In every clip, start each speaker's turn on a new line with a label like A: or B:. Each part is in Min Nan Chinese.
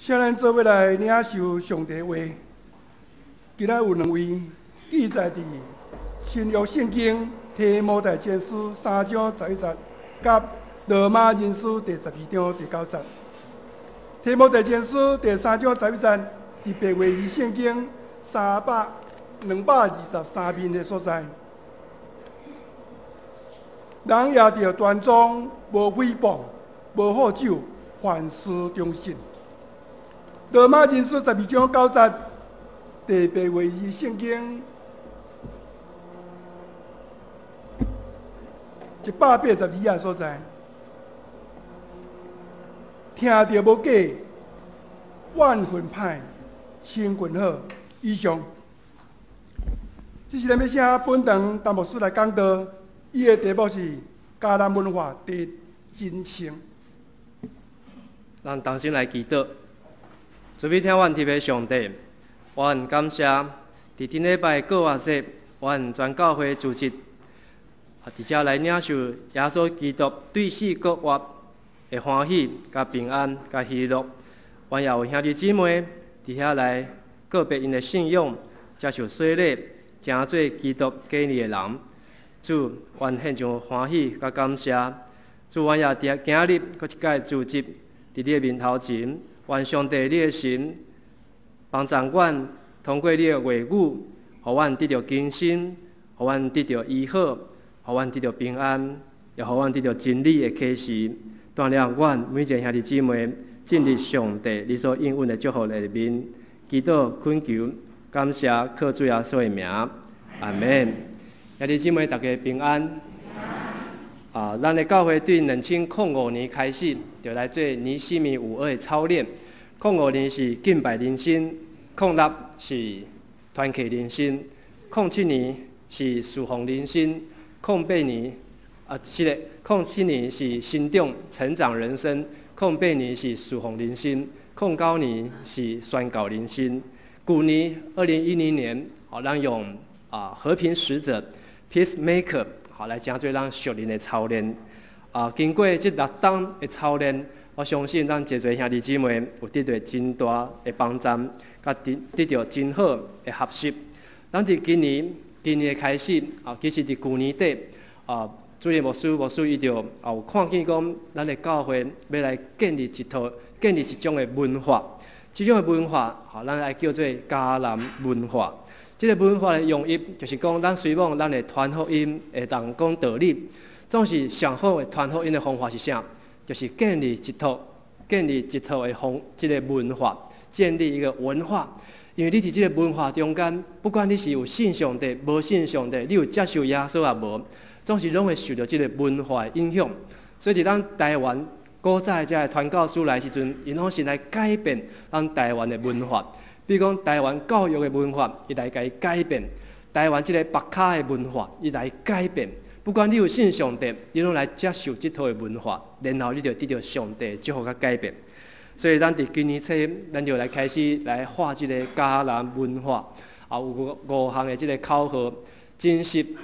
A: 請咱做伙來領受上帝話。今仔有兩位記載佇新約聖經提摩太前書三章十一節，佮羅馬人書第十二章第九節。提摩太前書第三章十一節，佇白話字聖經223面的所在。人也著端莊，無誹謗，無好酒，凡事忠信。羅馬人書十二章九節，佇白話字聖經182頁所在，聽著無假，怨恨歹，親近好。以上，這是咱欲請本堂陳牧師來講道，伊的題目是迦南文化的真誠。
B: 咱同心來祈禱，慈悲疼阮天父上帝，阮感謝佇頂禮拜復活節，阮全教會組織啊，佇遮來領受耶穌基督對死復活的歡喜、佮平安、佮喜樂。阮也有兄弟姊妹佇遐來告別𪜶的信仰，接受洗禮，成做基督繼任的人。主，阮獻上歡喜佮感謝。主，阮也佇今日閣一擺聚集佇你的面頭前，願上帝你的神幫助阮通過你的話語，予阮得著更新，予阮得著醫好，予阮得著平安，也予阮得著真理的啟示，帶領阮每一个兄弟姊妹進入上帝你所應允的祝福內面。祈禱懇求，感謝靠主耶穌的名，阿門。兄弟姊妹，大家平安。啊，咱的教會對2005年開始就來做尼希米五二的操練。空五年是敬拜人生，06是團契人生，07年是事奉人生，08年啊是的，07年是成長成長人生，08年是事奉人生，09年是宣教人生。舊年2010年，好，咱用和平使者 Peacemaker 好來成做咱屬靈的操練。啊，經過這六冬的操練，我相信咱濟濟兄弟姊妹有得著真大的幫助，佮得著真好的學習。咱佇今年的開始，啊，其實佇舊年底，啊，主任牧師伊就有看見講，咱的教會欲來建立一套、建立一種的文化，這種的文化，吼，咱愛叫做迦南文化。這个文化的用意，就是講，咱希望咱的傳福音會當講道理，總是上好的傳福音的方法是啥？就是建立一套的方，這个文化，建立一個文化。因為你佇這个文化中間，不管你是有信上帝、無信上帝，你有接受耶穌抑無，總是攏會受著這个文化的影響。所以佇咱台灣古早的這个傳教士來時陣，𪜶攏是來改變咱台灣的文化。比如講，台灣教育的文化，伊來共伊改變；台灣這个縛跤的文化，伊來改變。不管你有信上帝，你攏來接受這套的文化，然後你就得著上帝祝福佮改變。所以，咱佇今年初，咱就來開始來畫這個迦南文化，啊，有五項的這个口號：珍惜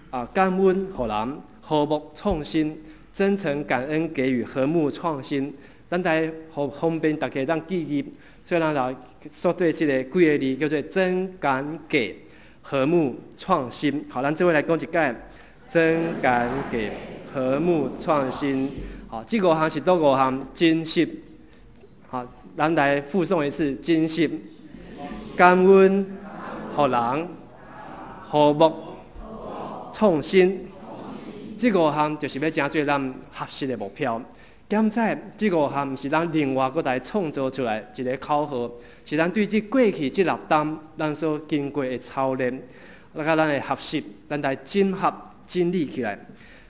B: 啊，感恩予人，和睦創新，真誠感恩給予，和睦創新。咱來予方便大家當記憶。所以咱來說對這个幾个字叫做真感給和睦創新。好，咱做伙來講一擺，真感給和睦創新。好，這五項是佗五項？珍惜。好，咱來複誦一次：珍惜、感恩、予人、和睦、創新。這五項就是欲成做咱學習的目標。檢查這五項毋是咱另外閣來創造出來一个口號，是咱對這過去這六冬咱所經過的操練，來佮咱的學習，咱來整合整理起來。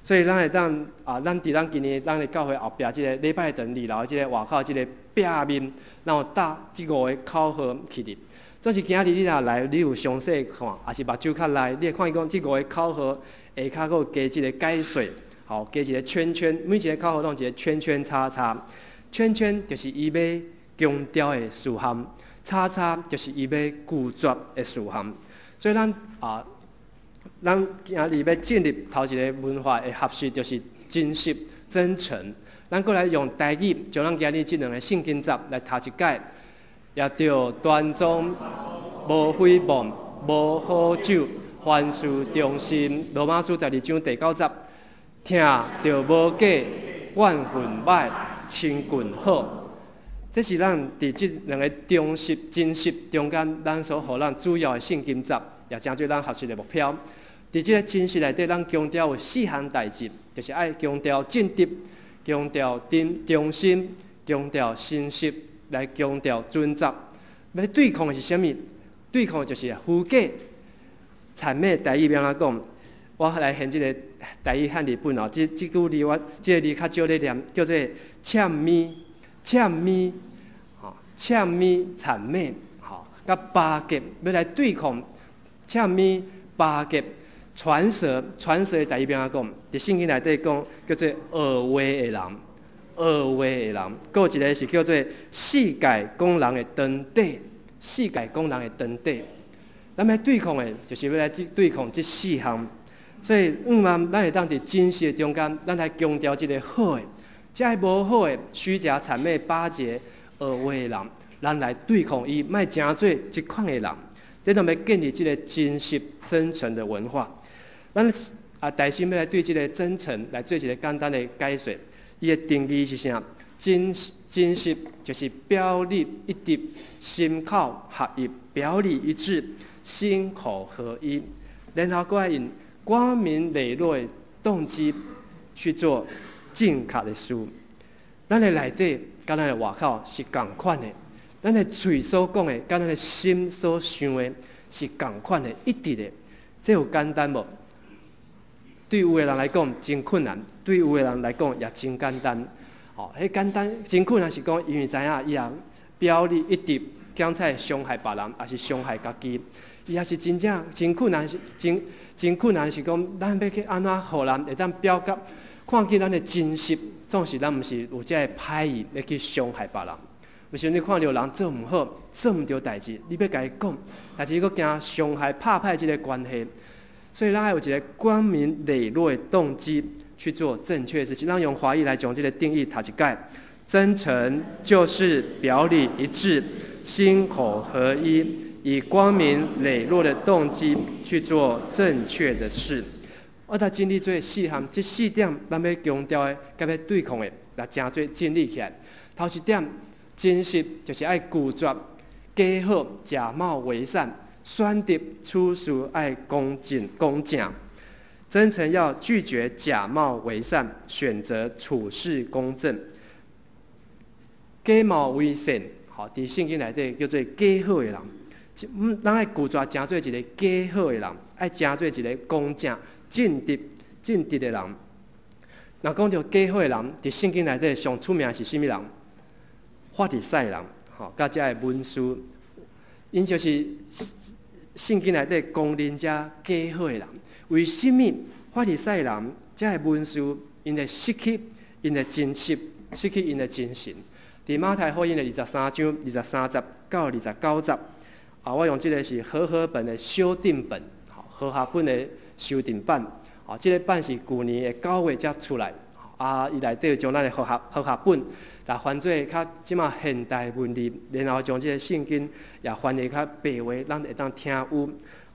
B: 所以咱會當啊，咱佇咱今年咱的教會後壁這个禮拜堂二樓這个外口這个壁面，咱有貼這五个口號起佇。總是今日你若來，你有詳細看，抑是目睭較利，你會看見講這五个口號下跤閣有加一个解說。好，加一个圈圈，每一个口號攏一个圈圈叉叉，圈圈就是伊欲強調的事項，叉叉就是伊欲拒絕的事項。所以咱啊，咱今日欲進入頭一个文化的學習，就是真實、真誠。咱閣來用台語將咱今日這兩个聖經節來讀一擺，也著端莊，無誹謗，無好酒，凡事忠心。羅馬書12章第9節，疼著無假，怨恨歹，親近好。這是咱佇這兩个忠實、真實中間，咱所予咱主要的聖經節，也成做咱學習的目標。佇這个真實內底，咱強調有四項代誌，就是愛強調正直、強調忠忠心、強調誠實，來強調準則。欲對抗的是啥物？對抗就是虛假、諂媚。台語欲按怎講？我來現這个台語漢字本哦，這這句字我這个字較少咧念，叫做諂媚。諂媚，吼，諂媚諂媚，吼，佮巴結欲來對抗諂媚巴結傳舌，傳舌的台語欲按怎講？佇聖經內底講叫做惡話的人，惡話的人，閣有一个是叫做世界講人的長短，世界講人的長短。咱欲對抗的，就是欲來對抗這四項。所以，向望咱會當佇真實的中間，咱來強調這个好的。這个無好的虛假諂媚巴結惡話的人，咱來對抗伊，莫成做這款的人。這攏欲建立這个真實真誠的文化。咱啊，大心欲來對這个真誠來做一个簡單的解說。伊的定義是啥？真真實就是表裡一致、心口合一、表裡一致、心口合一，然後閣愛用光明磊落的動機去做正確的事。咱的內底佮咱的外口是仝款的，咱的喙所講的，佮咱的心所想的是仝款的，一致的。這有簡單無？對有的人來講真困難，對有的人來講也真簡單。哦，彼簡單真困難是講，因為知影伊也表裡一致，減少傷害別人，抑是傷害家己。伊也是真正真困難，是真真困難是講，咱欲去按怎予人會當表達看見咱的真實，總是咱毋是有這个歹意欲去傷害別人。有時你看著人做毋好，做毋著代誌，你欲共伊講，但是閣驚傷害拍歹這个關係，所以咱愛有一个光明磊落的動機去做正確的事情。咱用華語來將這个定義讀一擺：真誠就是表裡一致，心口合一，以光明磊落的動機去做正確的事。我來整理做四項，這四點咱欲強調的，佮欲對抗的，來成做整理起來。頭一點，真實就是愛拒絕假好、假冒為善，選擇處事愛公正公正。真誠要拒絕假冒為善，選擇處事公正。假冒為善，吼，佇聖經內底叫做假好的人。咱愛拒絕成做一个假好的人，愛成做一个公正、正直、正直的人。若講著假好的人，佇聖經內底上出名是啥物人？法利賽人，吼，佮這个文士，𪜶就是聖經內底公認遮假好的人。為啥物法利賽人這个文士，𪜶會失去𪜶的真實，失去𪜶的精神？佇馬太福音的23章23節到29節。啊，我用這个是和合本的修訂本，和合本的修訂版。啊，這个版是舊年的9月才出來。啊，伊內底將咱的和合和合本，來翻做較這馬現代文字，然後將這个聖經也翻譯較白話，咱會當聽有。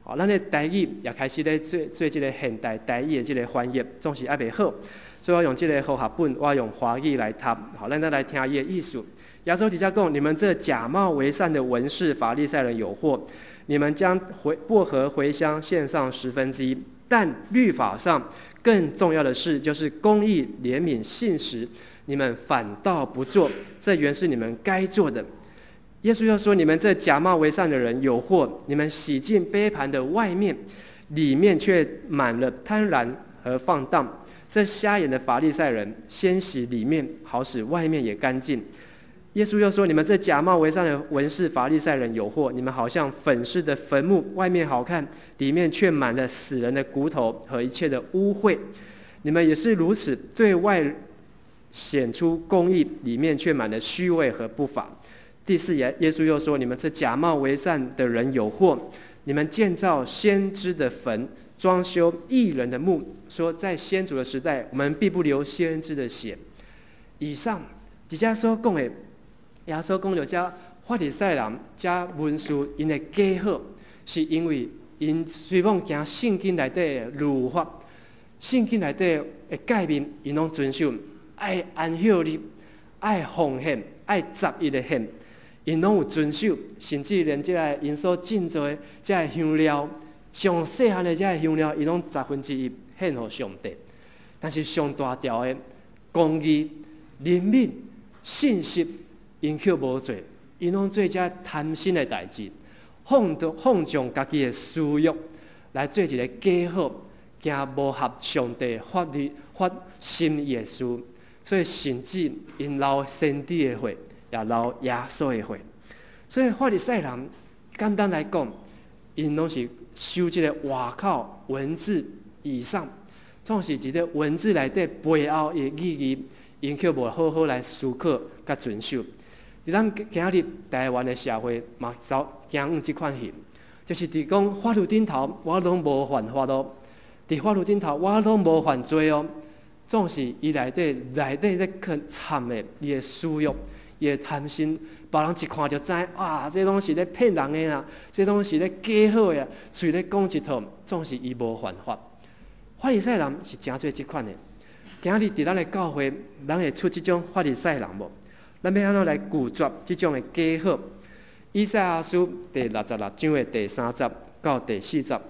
B: 哦，咱的台語也開始咧做做這个現代台語的這个翻譯，總是猶未好。所以我用這个和合本，我用華語來讀，好，咱再來聽伊的意思。耶穌底下講：你們這假冒為善的文士法利賽人有禍！你們將回薄荷茴香獻上十分之一，但律法上更重要的事就是公義、憐憫、信實，你們反倒不做，這原是你們該做的。耶穌又說：你們這假冒為善的人有禍！你們洗淨杯盤的外面，裡面卻滿了貪婪和放蕩。這瞎眼的法利賽人，先洗裡面，好使外面也乾淨。耶穌又說：你們這假冒為善的文士法利賽人有禍！你們好像粉飾的墳墓，外面好看，裡面卻滿了死人的骨頭和一切的污穢。你們也是如此，對外顯出公義，裡面卻滿了虛偽和不法。第四，耶耶穌又說：你們這假冒為善的人有禍！你們建造先知的墳，裝修義人的墓，說在先祖的時代，我們必不流先知的血。以上，佇遮所講的，耶穌講著遮法利賽人、遮文士𪜶的假好，是因為𪜶雖罔行聖經內底的律法，聖經內底的誡命，𪜶攏遵守，愛安息日，愛奉獻，愛十一的獻，𪜶攏有遵守，甚至連這个𪜶所製造的這个香料，上細漢的這个香料，𪜶攏十分之一獻予上帝。但是上大條的公義、憐憫、信實，𪜶卻無做，𪜶攏做這貪心的代誌，放縱家己的私欲，來做一个假好，行無合上帝法律法心意的事，所以甚至𪜶流先知的血，也流耶穌的血。所以法利賽人簡單來講，𪜶攏是守這个外口文字以上，總是佇咧文字內底背後的意義，𪜶卻無好好來思考佮遵守。佇咱今日台灣的社會嘛，走行往這款去，就是佇講法律頂頭，我攏無犯法咯；佇法律頂頭，我攏無犯罪哦。總是伊內底咧去藏的，伊的私欲，伊的貪心，別人一看就知，啊，這攏是咧騙人的啦，這攏是咧假好的，喙咧講一套，總是伊無犯法。法利賽人是誠濟這款的。今日佇咱的教會，咱會出這種法利賽人無？咱欲按怎來拒絕這種的假好？以賽亞書第66章的第三節到第四節，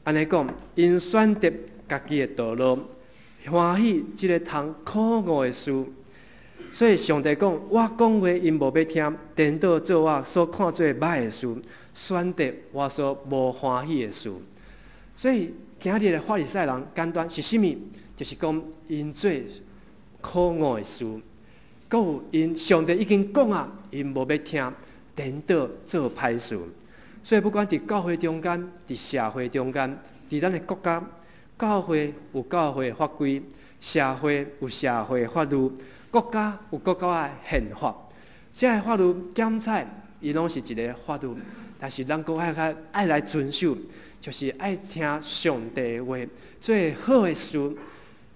B: 按呢講，𪜶選擇家己的道路，歡喜這个通可惡的事。所以上帝講，我講話𪜶無欲聽，顛倒做我所看做歹的事，選擇我所無歡喜的事。所以今日的法利賽人簡單是啥物？就是講𪜶做可惡的事，閣有𪜶上帝已經講啊，𪜶無欲聽，顛倒做歹事。所以不管佇教會中間，佇社會中間，佇咱的國家，教會有教會法規，社會有社會法律，國家有國家的憲法。這个法律檢採，伊攏是一个法律，但是咱閣愛較愛來遵守，就是愛聽上帝話，做好的事。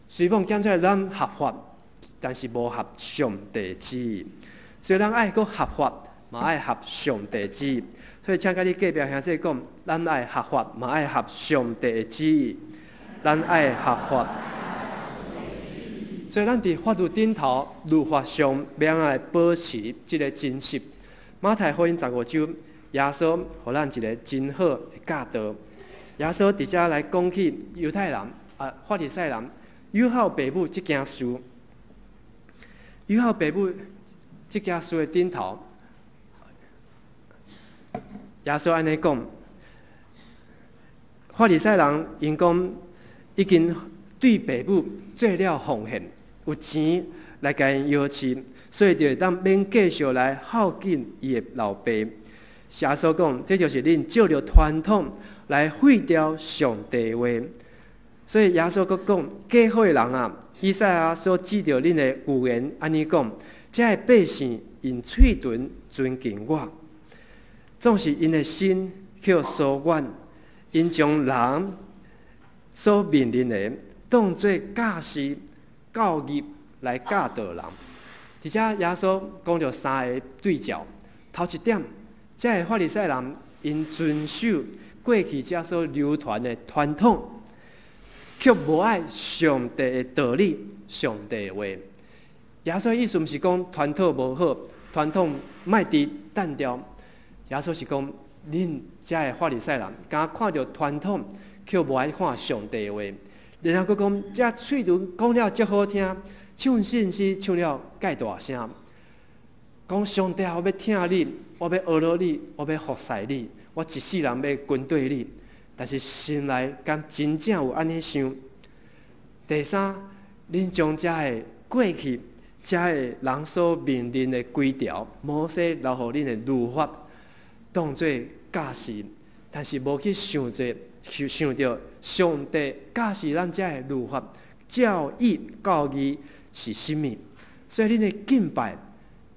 B: 雖罔檢採咱合法，但是無合上帝旨意。所以咱愛閣合法，嘛愛合上帝旨意。所以請佮你隔壁兄弟講，咱愛合法，嘛愛合上帝的旨意。咱愛合法。所以咱佇法律頂頭、律法上，欲按怎來保持這个真實？馬太福音15章，耶穌予咱一个真好的教導。耶穌佇遮來講起猶太人啊、法利賽人誘唬爸母這件事，誘唬爸母這件事的頂頭，耶穌按呢講，法利賽人𪜶講已經對爸母做了奉獻，有錢來共𪜶搖飼，所以就會當免繼續來孝敬伊的老爸。耶穌講，這就是恁照著傳統來廢掉上帝話。所以耶穌閣講，假好的人啊，以賽亞所指著恁的預言按呢講，這个百姓用喙唇尊敬我，總是𪜶的心卻疏遠，𪜶將人所命令的當做教示教義來教導人。佇遮耶穌講著三个對照，頭一點，這个法利賽人𪜶遵守過去遮所流傳的傳統，卻無愛上帝的道理、上帝的話。耶穌意思毋是講傳統無好，傳統莫佇單調。耶穌是講，恁遮个法利賽人，敢看著傳統，卻無愛看上帝的話。然後閣講，這喙唇講了足好聽，唱信詩唱了蓋大聲，講上帝啊，我欲疼你，我欲學落你，我欲服侍你，我一世人欲跟綴你。但是心內敢真正有按呢想？第三，恁將遮个過去遮个人所命令的規條，摩西留予恁的律法，當做教示，但是無去想著，想著上帝教示咱遮个律法、教義、教義是啥物？所以恁的敬拜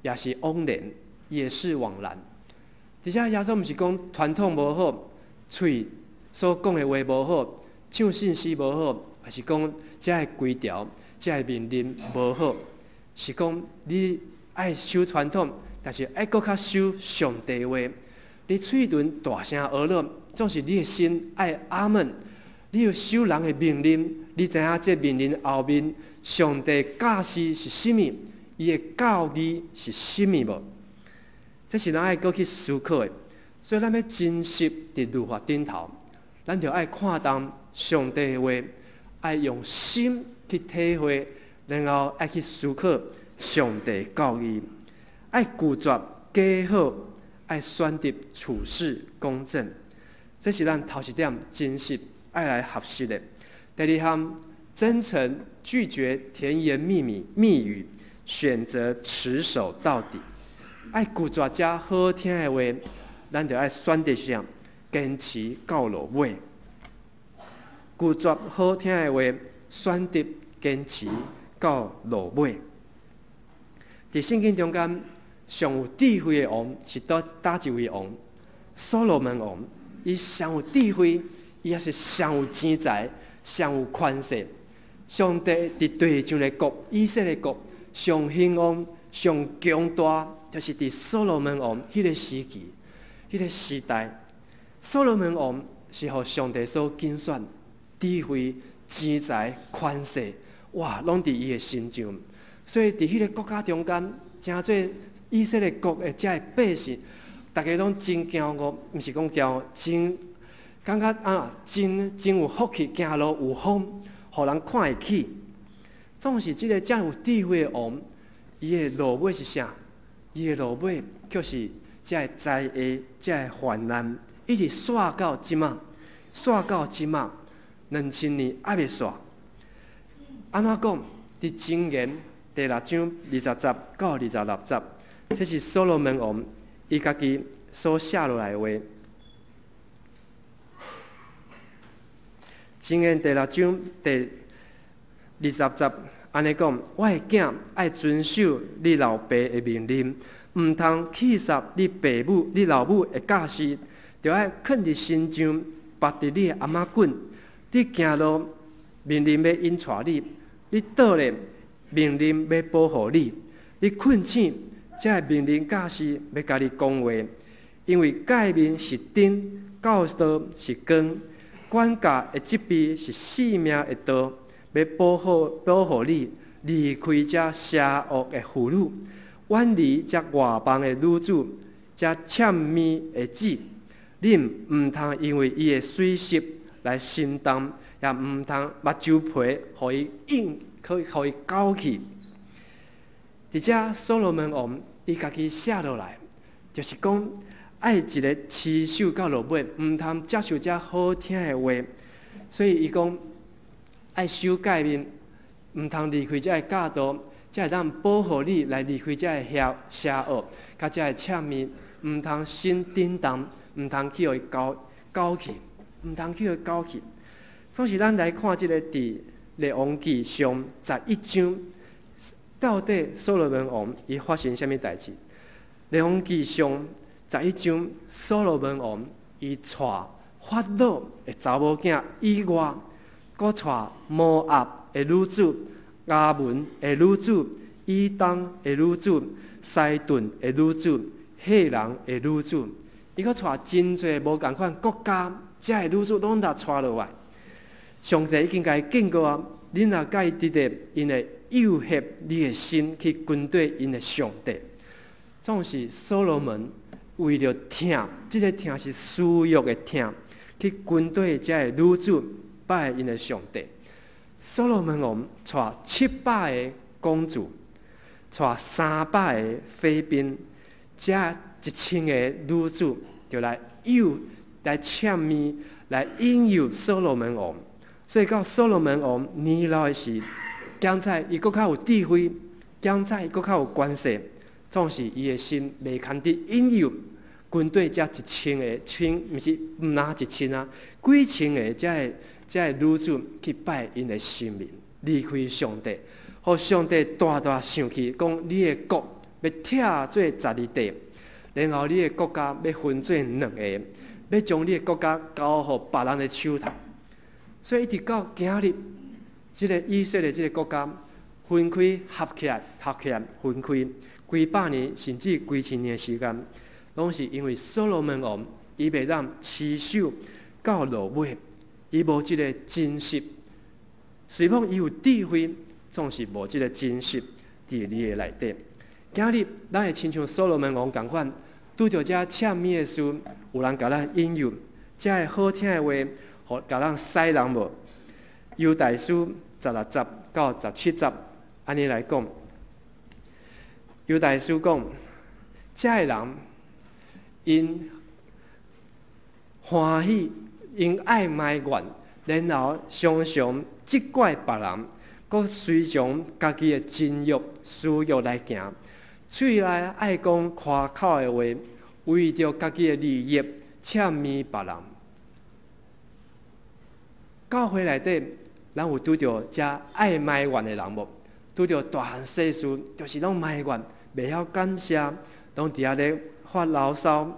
B: 也是枉然，也是枉然。而且耶穌毋是講傳統無好，喙所講的話無好，唱信詩無好，還是講遮个規條，這个命令無好，是講你愛守傳統，但是愛閣較守上帝話。你喙唇大聲呵咾，總是你的心愛阿門。你有守人的命令，你知影這命令後面上帝教示是啥物？伊的教義是啥物無？這是咱愛閣去思考的。所以咱欲真實佇律法頂頭，咱就愛看重上帝的話，愛用心去體會，然後愛去思考上帝教義，愛拒絕假好，愛選擇處事公正。這是咱頭一點真實愛來學習的。第二項，真誠拒絕甜言蜜語，蜜語，選擇持守到底。愛拒絕這好聽的話，咱就愛選擇啥？堅持到落尾。拒絕好聽的話，選擇堅持到落尾。佇聖經中間，上有智慧的王是佗一位王？所羅門王，伊上有智慧，伊也是上有錢財、上有權勢。上帝佇地上的國，以色列國上興旺、上強大，就是佇所羅門王彼个時期、彼个時代。所羅門王是予上帝所揀選，智慧、錢財、權勢，哇，攏佇伊的身上。所以佇彼个國家中間，成做以色列國的這个百姓，大家攏真驕傲，毋是講驕傲，真感覺啊，真真有福氣，行路有風，予人看會起。總是這个遮有智慧的王，伊的落尾是啥？伊的落尾卻是這个災禍、這个患難，一直煞到這馬，煞到這馬，2000年猶未煞。按怎講？佇箴言第六章20節到26節，這是所羅門王伊家己所寫落來的話。箴言第六章第二十節按呢講：我的囝愛遵守你老爸的命令，毋通棄殺你爸母、你老母的教示，著愛囥佇身上，縛佇你的頷頸。你行路，命令欲引帶你；你倒咧，命令欲保護你；你睏醒，這个命令教示欲共你講話。因為誡命是燈，教導是光，管教的責備是性命的道，欲保護你離開這邪惡的婦女，遠離這外邦的女子，這諂媚的姊。你毋通因為伊的水色來心動，也毋通目睭皮予伊硬，去予伊勾去。佇遮所羅門王伊家己寫落來，就是講愛一个持守到落尾，毋通接受遮好聽的話。所以伊講愛守誡命，毋通離開這个教導，才會當保護你來離開這个邪惡，佮這个諂媚，毋通心震動，毋通去予伊勾勾去，毋通去予伊勾去。總是咱來看這个佇列王紀上11章，到底所羅門王伊發生啥物代誌？列王紀上十一章，所羅門王伊娶法老的查某囝以外，閣娶摩押的女子、亞捫的女子、以東的女子、西頓的女子、赫人的女子，伊閣娶真濟無仝款國家，遮的女子攏共娶落來。上帝已經共伊警告啊，恁若佮伊佇咧，𪜶會誘惑你的心去跟綴𪜶的上帝。總是所羅門為著疼，這个疼是私欲的疼，去跟綴遮个女子拜𪜶的上帝。所羅門王娶700個公主，娶300個妃嬪，遮1000個女子就來誘、來諂媚、來引誘所羅門王。所以到所羅門王年老的時，剛才伊閣較有智慧，剛才伊閣較有權勢，總是伊的心袂堪得引誘，跟綴遮1000個，千毋是毋若1000啊，幾千个遮个女子去拜𪜶的神明，離開上帝，予上帝大大生氣，講你的國欲拆做12塊，然後你的國家欲分做兩个，欲將你的國家交予別人的手頭。所以一直到今日，這个以色列這个國家，分開合起來，合起來分開幾百年甚至幾千年的時間，攏是因為所羅門王伊袂當持守到落尾，伊無這个真實。雖罔伊有智慧，總是無這个真實佇伊的內底。今日咱會親像所羅門王仝款，拄著這諂媚的事，有人共咱引誘，這个好聽的話，予共咱使人無？猶大書16節到17節，按呢來講，猶大書講，這个人𪜶歡喜，𪜶愛埋怨，然後常常責怪別人，閣隨從家己的情欲、私欲來行，喙內愛講誇口的話，為著家己的利益，諂媚別人。教會內底，咱有拄著遮愛埋怨的人無？拄著大漢細事，就是攏埋怨，袂曉感謝，攏佇遐咧發牢騷。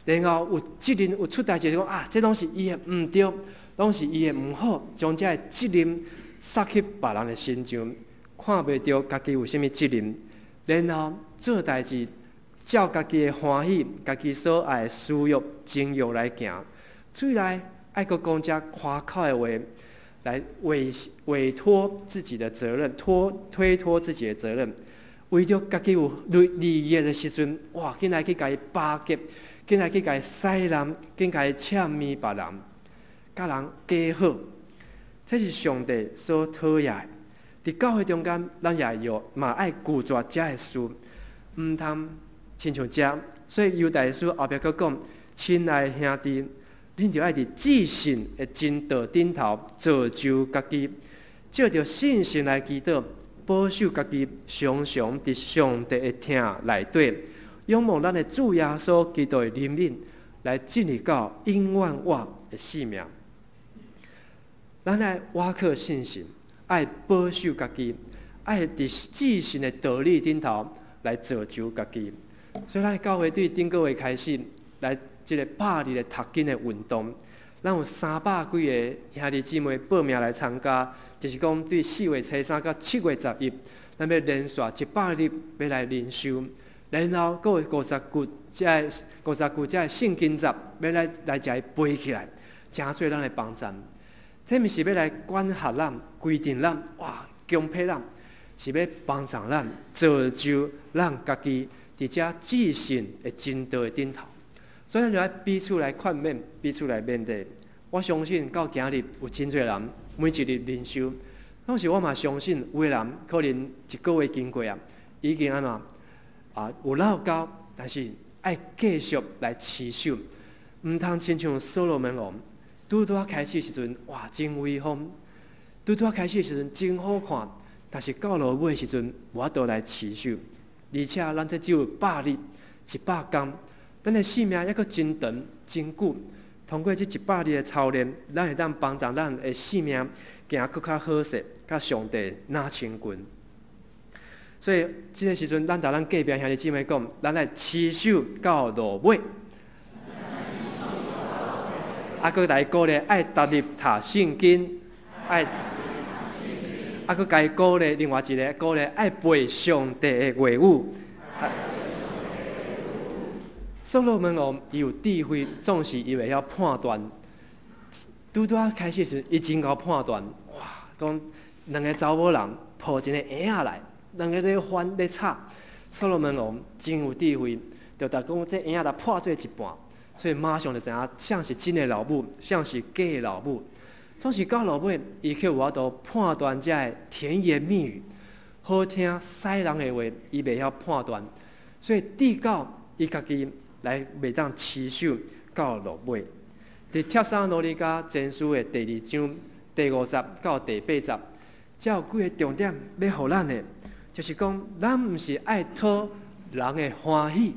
B: 然後有責任有出代誌，講啊，這攏是伊的毋對，攏是伊的毋好，將這个責任撒去別人的身上，看袂著家己有啥物責任，然後做代誌，照家己的歡喜、家己所愛的私欲、情欲來行，喙內愛閣講遮誇口的話，來委託自己的責任，推脫自己的責任，為著家己有利益的時陣，哇！緊來去共伊巴結，緊來去共伊使人，緊共伊諂媚別人，共人假好，這是上帝所討厭的。佇教會中間，咱也有嘛愛拒絕這个事，毋通親像這。所以猶大書後壁閣講：親愛兄弟，恁著愛佇至聖的真道頂頭造就家己，藉著信心來祈禱，保守家己，常常佇上帝的疼內底，仰望咱的主耶穌基督的憐憫，來進入到永遠活的生命。咱愛倚靠信心，愛保守家己，愛佇至聖的道理頂頭來造就家己。所以，咱教會對頂個月開始來這个百日的讀經的運動，咱有三百幾个兄弟姊妹報名來參加，就是講對4月初3到7月11，咱欲連續100日欲來靈修，然後閣有50句這个聖經節欲來共伊背起來，成做咱的幫贊。這毋是欲來管轄咱、規定咱、哇強迫咱，是欲幫助咱造就咱家己佇這至聖的真道的頂頭。所以，咱就愛彼此來勸勉，彼此來勉勵。我相信到今日有真濟人每一日靈修，同時我嘛相信有的人可能一個月經過啊，已經按怎啊有落交，但是愛繼續來持守，毋通親像所羅門王，拄拄仔開始時陣，哇，真威風；拄拄仔開始時陣真好看，但是到落尾時陣無法度來持守。而且咱這只有百日、100工，咱的生命猶閣真長、真久。通過這100日的操練，咱會當幫助咱的生命行閣較好勢，佮上帝若親近。所以，這个時陣，咱共咱隔壁兄弟姊妹講，咱來持守到落尾。啊，閣來鼓勵愛逐日讀聖經，愛啊，閣共伊鼓勵另外一个鼓勵愛背上帝的話語。所羅門王伊有智慧，總是伊袂曉判斷。拄拄仔開始時，伊真𠢕判斷，哇！講兩个查某人抱一个嬰仔來，兩个咧翻咧吵。所羅門王真有智慧，就逐講這嬰仔來破做一半，所以馬上就知影啥是真的老母，啥是假的老母。總是到落尾，伊卻有法度判斷這个甜言蜜語、好聽使人的話，伊袂曉判斷，所以直到伊家己來袂當持守到落尾。佇帖撒羅尼迦前書的第二章第五節到第八節，這有幾个重點欲予咱的，就是講咱毋是愛討人的歡喜，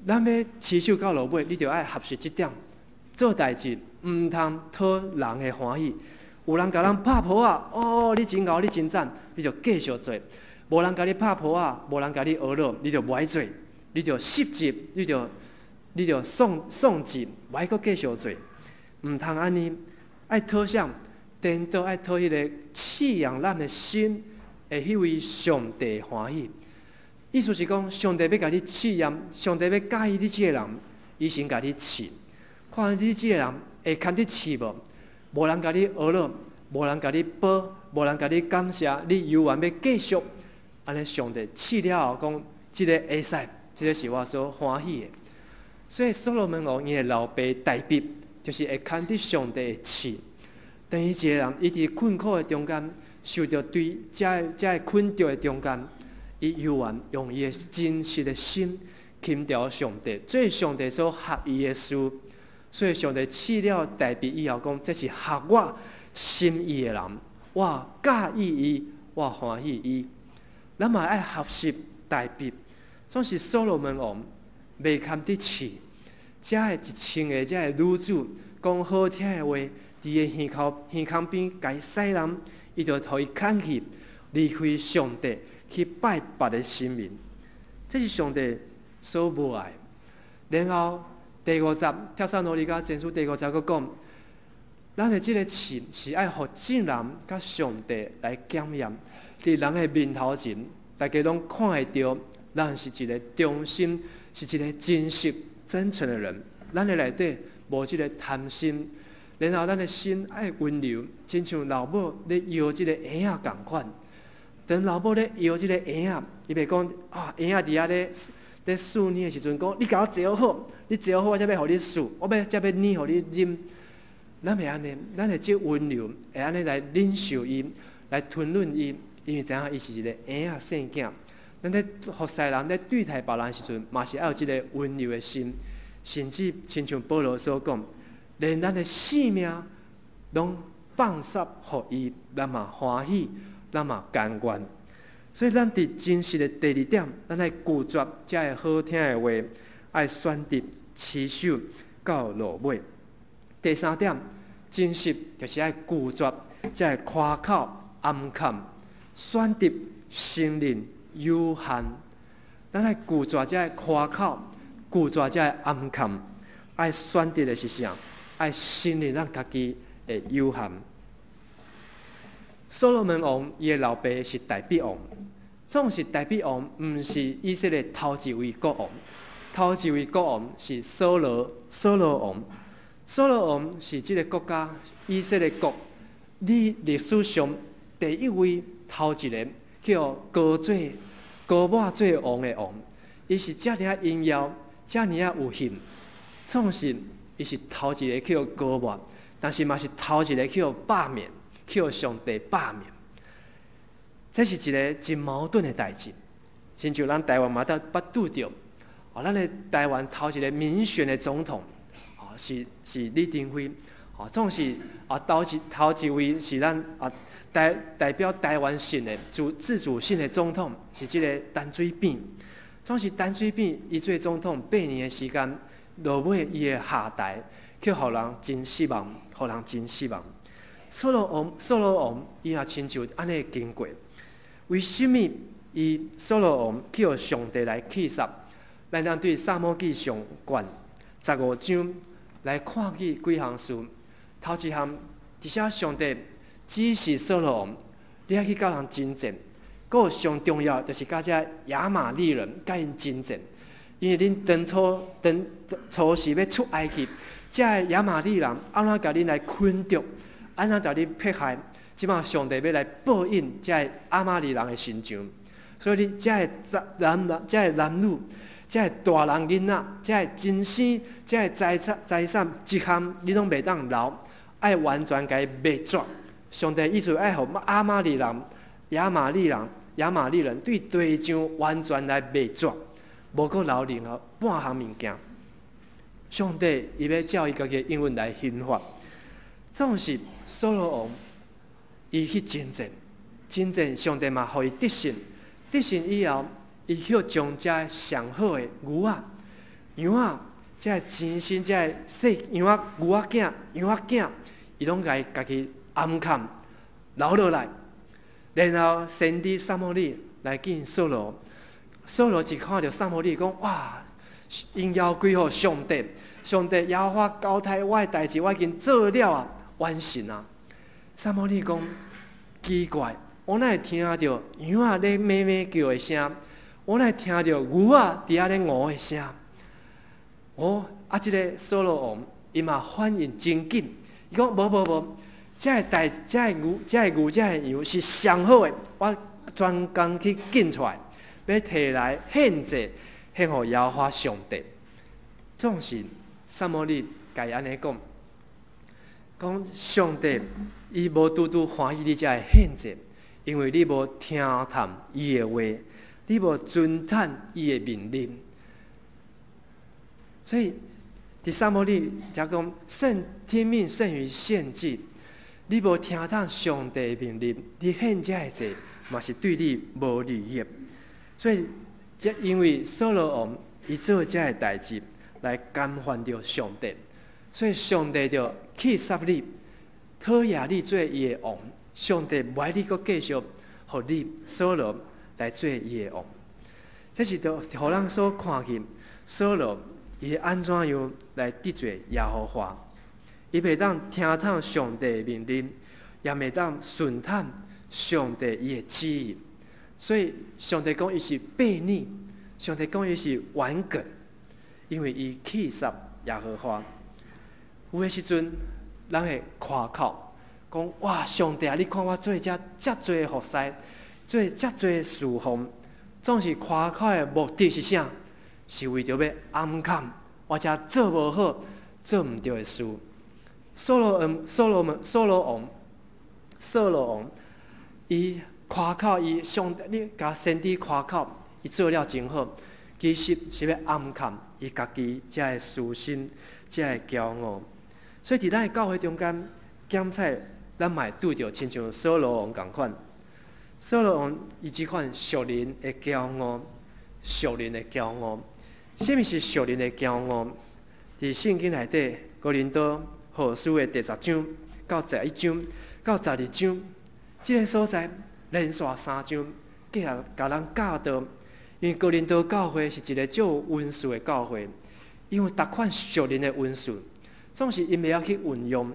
B: 咱欲持守到落尾，你就愛學習這點，做代誌毋通討人的歡喜。有人共咱拍噗仔，哦，你真𠢕，你真讚，你就繼續做；無人共你拍噗仔，無人共你呵咾，你就無愛做，你就失職，你就喪志，無愛閣繼續做。毋通按呢，愛討啥？顛倒愛討彼个刺養咱的心，會彼位上帝歡喜。意思是講，上帝欲共你試驗，上帝欲喜意你這个人，伊先共你試，看你這个人會堪得試無？無人共你呵咾，無人共你褒，無人共你感謝，你猶原欲繼續。按呢，上帝試了後講，這个會使，這个是我所歡喜的。所以所羅門王伊的老爸大衛，就是會堪得上帝的試。當伊一个人，伊佇困苦的中間，受著對這个困著的中間，伊猶原用伊的真實的心，尋求上帝，做上帝所合意的事。所以上帝試了大衛以後，講這是合我心意的人，我喜意伊，我歡喜伊。咱嘛愛學習大衛，總是所羅門王袂堪得試，遮的一千个遮的女子講好聽的話，佇伊耳口耳孔邊共伊使弄，伊就予伊牽去離開上帝去拜別的神明，這是上帝所無愛。然後第五節，帖撒羅尼迦前書第五節閣講，咱的這个試是愛予眾人佮上帝來檢驗，佇人的面頭前，大家攏看會著，咱是一个忠心，是一个真實真誠的人。咱的內底無這个貪心，然後咱的心愛溫柔，親像老母咧搖這个嬰仔仝款。當老母咧搖這个嬰仔，伊袂講啊，嬰仔佇遐咧爍奶的時陣，講你共我坐好，你坐好，我才欲予你爍，我欲才欲奶予你啉。咱袂按呢，咱會這溫柔，會按呢來忍受伊，來吞忍伊，因為知影伊是一个嬰仔細囝。咱咧服侍人咧對待別人的時陣，嘛是愛有這个溫柔的心，甚至親像保羅所講，連咱的性命攏放捨予伊，咱嘛歡喜，咱嘛甘願。所以咱佇真實的第二點，咱愛拒絕遮个好聽的話，愛選擇持守到落尾。第三點，真實就是愛拒絕遮个誇口暗崁，選擇承認有限。咱愛拒絕遮个誇口，拒絕遮个暗崁，愛選擇的是啥？愛承認咱家己的有限。所羅門王伊的老爸是大衛王，總是大衛王，毋是以色列頭一位國王，頭一位國王是掃羅，掃羅王。掃羅王是這个國家以色列國，佇歷史上第一位頭一个叫膏做膏抹做王的王，伊是遮爾仔榮耀，遮爾仔有幸，總是伊是頭一个去膏抹，但是嘛是頭一个去罷免，去上帝罷免。這是一个真矛盾的代誌，親像咱台灣嘛，捌拄著，哦，咱的台灣頭一个民選的總統，哦，是李登輝，哦，總是啊，頭一位是咱啊代表台灣省的自主性的總統，是這个陳水扁。總是陳水扁伊做總統8年的時間，落尾伊的下台，去予人真失望，予人真失望。掃羅王伊也親像按呢經過。為什物伊掃羅王去予上帝來棄殺？咱通對撒母耳記上卷15章來看見幾項事。頭一項，佇遮上帝指示掃羅王，你愛去佮人爭戰。閣有上重要，就是佮這亞瑪力人佮𪜶爭戰。因為恁當初時欲出埃及，這个亞瑪力人按怎共恁來困著，按怎共恁迫害？這擺上帝欲來報應這个亞瑪力人的身上，所以你這个男人、這个男女、這个大人囡仔、這个真生、這个財產一項，你攏袂當留，愛完全共伊滅絕。上帝意思愛予亞瑪力人、亞瑪力人、亞瑪力人對地上完全來滅絕，無閣留任何半項物件。上帝伊欲照伊家己的應允來刑罰，總是掃羅王。伊去征戰，征戰上帝嘛，予伊得勝。得勝以後，伊去將遮上好的牛仔、羊仔，遮个錢生，遮个細羊仔、牛仔囝、羊仔囝，伊攏共伊家己暗崁留落來。然後先知撒母耳來見掃羅，掃羅一看著撒母耳，講：哇，榮耀歸予上帝，上帝耶和華交代我的代誌，我已經做了啊，完成啊。撒母耳講奇怪，我哪會聽著羊仔咧咩咩叫的聲？我哪會聽著牛仔佇遐咧嗚的聲？哦，啊，這个掃羅王伊嘛反應真緊，伊講無無無，這个代、這个牛、這个牛、這个羊是上好的，我專工去揀出來，欲提來獻祭，獻予耶和華上帝。總是撒母耳共伊按呢講，講上帝伊無拄拄歡喜你這个獻祭，因為你無聽從伊的話，你無遵行伊的命令。所以，佇撒母耳才講，勝聽命勝於獻祭。你無聽從上帝的命令，你獻這个祭嘛是對你無利益。所以，這因為掃羅王伊做這个代誌來干犯著上帝，所以上帝就棄殺你，討厭你做伊的王。上帝無愛你閣繼續予你掃羅來做伊的王。這是都予咱所看見掃羅伊按怎樣來得罪耶和華？伊袂當聽從上帝的命令，也袂當順從上帝伊的旨意。所以上帝講伊是悖逆，上帝講伊是頑梗，因為伊棄殺耶和華。有的時陣，人會誇口講：哇，上帝啊！你看我做這遮濟服侍，做遮濟侍奉，總是誇口的目的是啥？是為著欲掩藏我遮做無好、做毋著的事。掃羅王、掃羅們、掃羅王、掃羅王，伊誇口，伊上帝，你共先知誇口，伊做了真好，其實是欲掩藏伊家己遮个私心、遮个驕傲。所以佇咱的教會中間，檢採咱嘛會拄著親像掃羅王仝款。掃羅王伊這款屬靈的驕傲，屬靈的驕傲。啥物是屬靈的驕傲？佇聖經內底，哥林多後書的第10章到11章到12章，這个所在連續三章，繼續共咱教導。因為哥林多教會是一个足有恩賜的教會，因為逐款屬靈的恩賜，總是𪜶袂曉去運用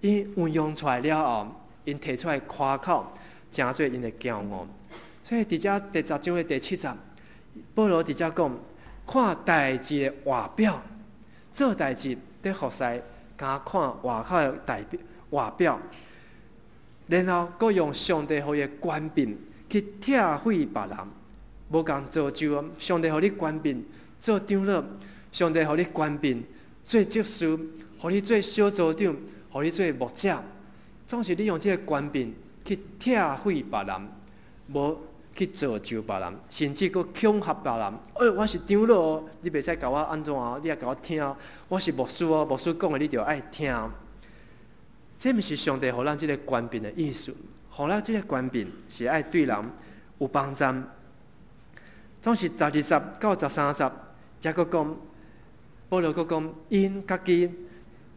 B: ，𪜶運用出來了後，𪜶提出來誇口，成做𪜶的驕傲。所以佇遮第10章的第7節，保羅佇遮講，看代誌的外表，做代誌佇服侍，敢看外口的代表外表，然後閣用上帝予伊的權柄去拆毀別人，無仝造就。上帝予你權柄做長老，上帝予你權柄做執事，予你做小組長，予你做牧者，總是你用這个權柄去拆毀別人，無去造就別人，甚至閣恐嚇別人。欸，我是長老哦，你袂使共我按怎哦，你愛共我聽。我是牧師哦，牧師講的你著愛聽。這毋是上帝予咱這个權柄的意思，予咱這个權柄是愛對人有幫助。總是12節到13節，才閣講，保羅閣講，𪜶家己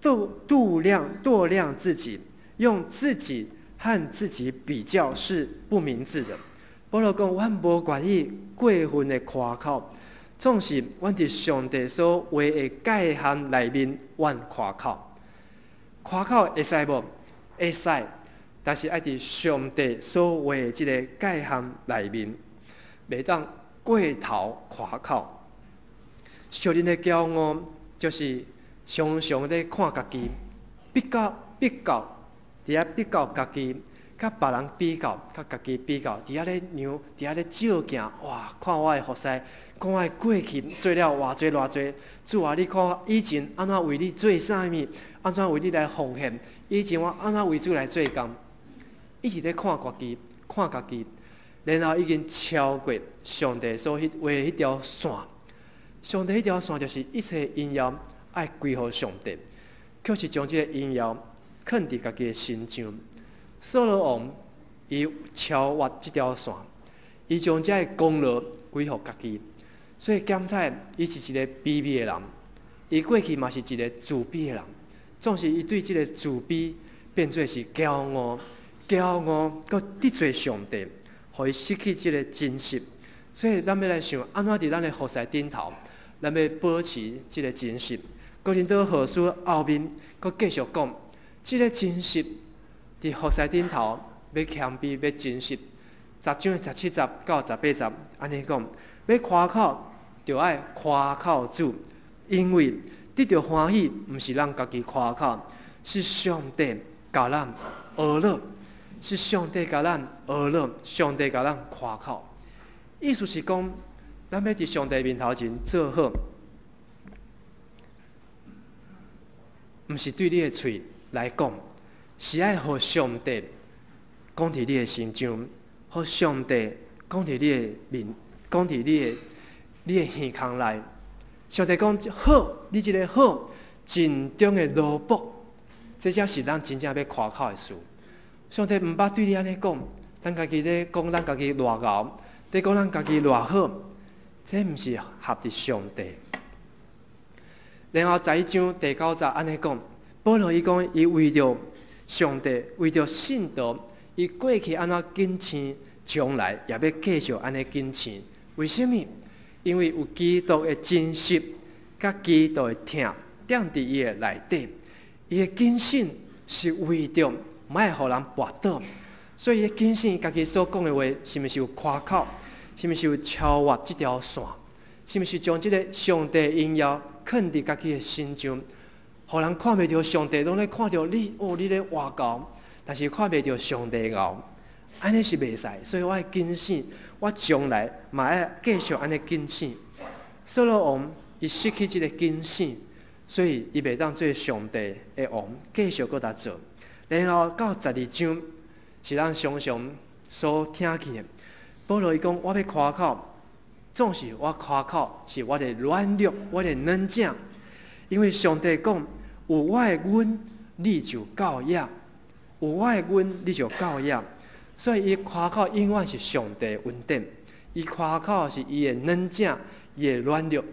B: 度度量度量自己，用自己和自己比較是不明智的。保羅講，阮無願意過分的誇口，總是阮佇上帝所畫的界限內面，阮誇口。誇口會使無？會使，但是愛佇上帝所畫的這个界限內面，袂當過頭誇口。屬靈的驕傲，就是常常咧看家己，比較比較，佇遐比較家己，佮別人比較，佮家己比較，佇遐咧量，佇遐咧照鏡，哇！看我的服侍，看我的過去做了偌濟偌濟，主啊！你看我以前按怎為你做啥物，按怎為你來奉獻，以前我按怎為主來做工，一直咧看家己，看家己，然後已經超過上帝所彼畫的彼條線。上帝彼條線就是一切榮耀愛歸予上帝，卻是將這个榮耀囥佇家己的身上。掃羅王伊超越這條線，伊將這个功勞歸予家己，所以檢採伊是一个卑微的人，伊過去嘛是一个自卑的人，總是伊對這个自卑變做是驕傲，驕傲閣得罪上帝，予伊失去這个真實。所以咱欲來想，按怎佇咱的服侍頂頭，咱欲保持這个真實。哥林多後書後面閣繼續講，這个真實佇服侍頂頭欲謙卑，欲真實。10章17節到18節，按呢講，欲誇口著愛誇口主，因為得著歡喜，毋是咱家己誇口，是上帝共咱呵咾，是上帝共咱呵咾，上帝共咱誇口。意思是講，咱欲佇上帝面頭前做好，毋是對你的喙來講，是愛予上帝講佇你的心中，予上帝講佇你的面，講佇你的耳孔內。上帝講好，你這个好，盡忠的奴僕，這才是咱真正欲誇口的事。上帝毋捌對你按呢講，咱家己咧講咱家己偌𠢕，咧講咱家己偌好，這毋是合佇上帝。然後11章第9節按呢講，保羅伊講，伊為著上帝，為著信徒，伊過去按怎謹慎，將來也欲繼續按呢謹慎。為啥物？因為有基督的真實，佮基督的疼，踮佇伊的內底，伊的謹慎是為著毋愛予人跋倒，所以伊謹慎家己所講的話，是毋是有誇口？是毋是有超越這條線？是毋是將這个上帝榮耀囥佇家己的身上，予人看袂著上帝，攏咧看著你哦，你咧活𠢕，但是看袂著上帝𠢕，按呢是袂使，所以我愛謹慎。我將來嘛愛繼續按呢謹慎。掃羅王伊失去這个謹慎，所以伊袂當做上帝的王，繼續閣來做。然後到12章是咱常常所聽見的。保羅伊講：我欲誇口，總是我誇口是我的軟弱，我的軟弱。因為上帝講：有我的恩，你就夠額；有我的恩，你就夠額。所以伊誇口永遠是上帝恩典，伊誇口是伊的軟弱，伊的軟弱。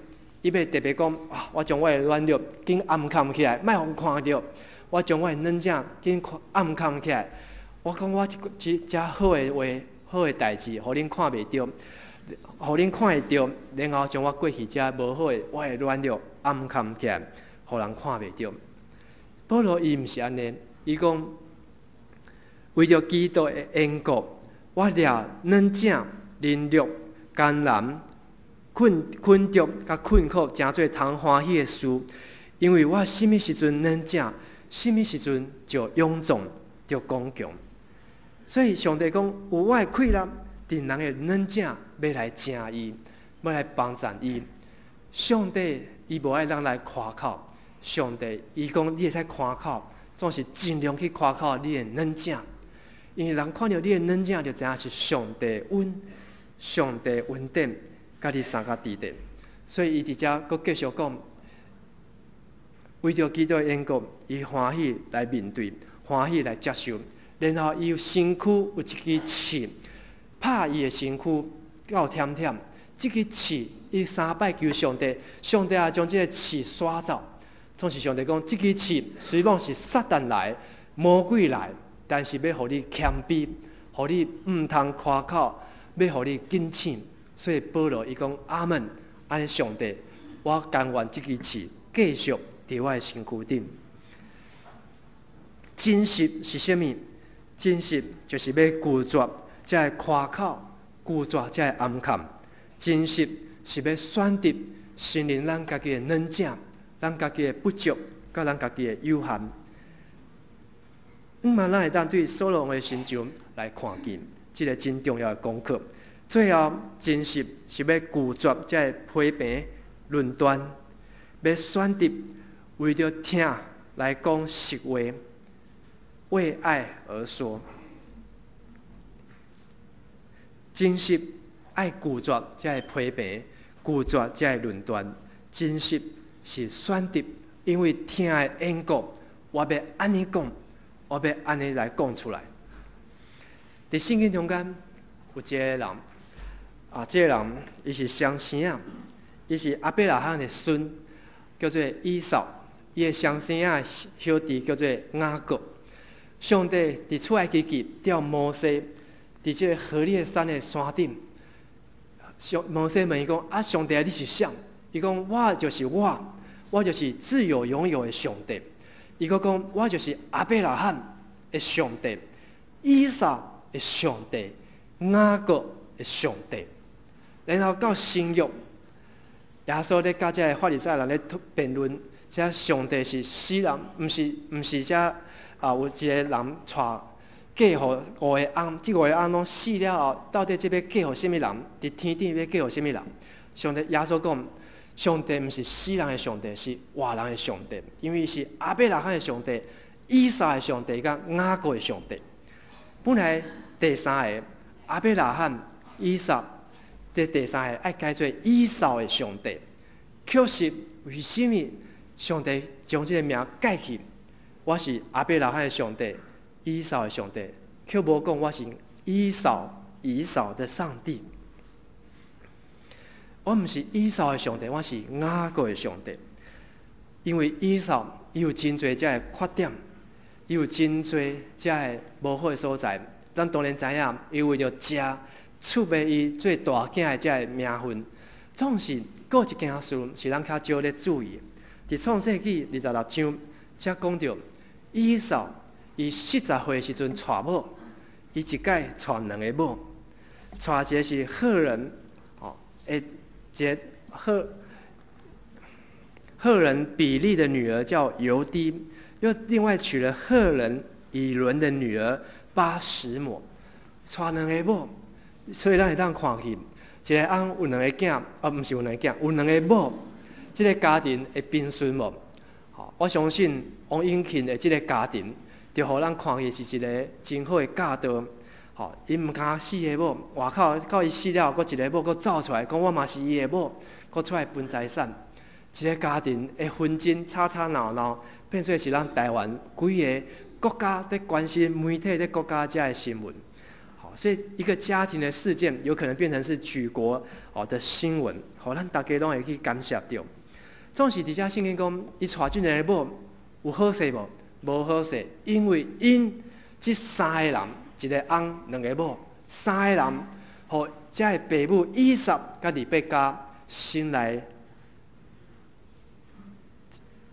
B: 伊欲特別講啊，我將我的軟弱緊掩藏起來，莫予人看著。我將我的軟弱緊掩藏起來。我講我這遮好的話、好的代誌，予恁看袂著，予恁看會著，然後將我過去遮無好的、我的軟弱掩藏起來，予人看袂著。保羅伊毋是按呢，伊講，為著基督的緣故，我掠軟弱、凌辱、艱難、困困著、佮困苦，誠做通歡喜的事。因為我啥物時陣軟弱，啥物時陣就勇壯，就剛強。所以上帝講，有我的氣力，佇人的軟弱，欲來成伊，欲來幫贊伊。上帝伊無愛咱來誇口，上帝伊講你會使誇口，總是盡量去誇口你的軟弱。因為人看著你的軟弱，就知影是上帝恩、上帝恩典，佮你相佮佇咧。所以伊佇遮閣繼續講，為著基督的緣故，伊歡喜來面對，歡喜來接受。然後伊有身軀有一支刺，拍伊的身軀夠忝忝。這支刺，伊三擺求上帝，上帝也將這个刺刷走。總是上帝講，這支刺雖罔是撒旦來、魔鬼來。但是欲予你謙卑，予你毋通誇口，欲予你謹慎。所以保羅伊講阿門，按呢上帝，我甘願這支刺繼續佇我的身軀頂。真實是啥物？真實就是欲拒絕這个誇口，拒絕這个掩藏。真實是欲選擇承認咱家己的軟弱，咱家己的不足，佮咱家己的有限。毋嘛，咱會當對掃羅王的身上來看見這个真重要的功課。最後，真實是欲拒絕這个批評論斷，欲選擇為著疼來講實話，為愛而說。真實愛拒絕這个批評，拒絕這个論斷。真實是選擇，因為疼的緣故，我欲按呢講。我欲按呢來講出來。佇聖經中間有一个人，啊，這个人伊是雙生仔，伊是亞伯拉罕的孫，叫做以掃。伊的雙生仔小弟叫做雅各。上帝佇出埃及記調摩西佇這个何烈山的山頂，上摩西問伊講：啊，上帝你是誰？伊講：我就是我，我就是自有永有的上帝。伊閣講，我就是亞伯拉罕的上帝，以撒的上帝，雅各的上帝。然後到新約，耶穌咧佮這个法利賽人咧辯論，這上帝是死人，毋是這啊有一個人娶嫁予五个翁，這五个翁攏死了後，到底這欲嫁予啥物人？佇天頂欲嫁予啥物人？上帝耶穌講，上帝毋是死人的上帝，是活人的上帝，因為是亞伯拉罕的上帝、以撒的上帝、佮雅各的上帝。本來第三个亞伯拉罕、以撒，這第三個愛改做以掃的上帝。確實，為啥物上帝將這个名改去？我是亞伯拉罕的上帝、以撒的上帝，卻無講我是以掃的上帝。我毋是以掃的上帝，我是雅各的上帝。因為以掃伊有真濟這个缺點，伊有真濟這个無好的所在。咱當然知影，伊為著食出賣伊做大囝的這个名分，總是閣一件事是咱較少咧注意。佇創世記26章，才講著以掃伊40歲時陣娶某，伊一擺娶兩个某，娶一个是赫人，吼，一个赫人比利的女兒叫猶低，又另外娶了赫人以倫的女兒巴實抹，娶兩个某，所以咱會當看去，一个翁有兩个囝，啊，毋是有兩个囝，有兩个某，這个家庭會平順無？吼，我相信王永慶的這个家庭，就予咱看去是一个真好的教導。吼，伊毋敢四个某，外口到伊死了，閣一个某閣走出來，講我嘛是伊的某，閣出來分財產。一个家庭的紛爭，吵吵鬧鬧，變做是咱台灣規个國家咧關心媒體咧國家遮的新聞。好，所以一個家庭的事件，有可能變成是舉國哦的新聞，予咱大家攏會去感受著。總是佇遮聖經講，伊娶這兩个某有好勢無？無好勢，因為𪜶這三个人，一个翁，兩个某，三个人，予遮的爸母以撒佮利百加心內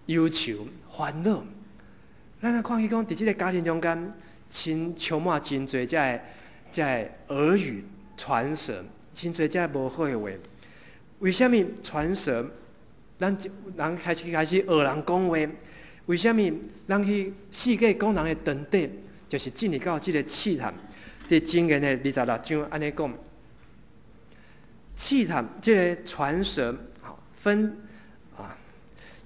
B: 憂愁煩惱。咱來看去講，佇這个家庭中間，真充滿真濟遮个耳語傳舌，真濟遮個無好的話。為啥物傳舌？咱人開始學人講話。為啥物咱去四界講人的長短？就是進入到這个試探。佇箴言的26章按呢講，試探這个傳舌，吼分啊，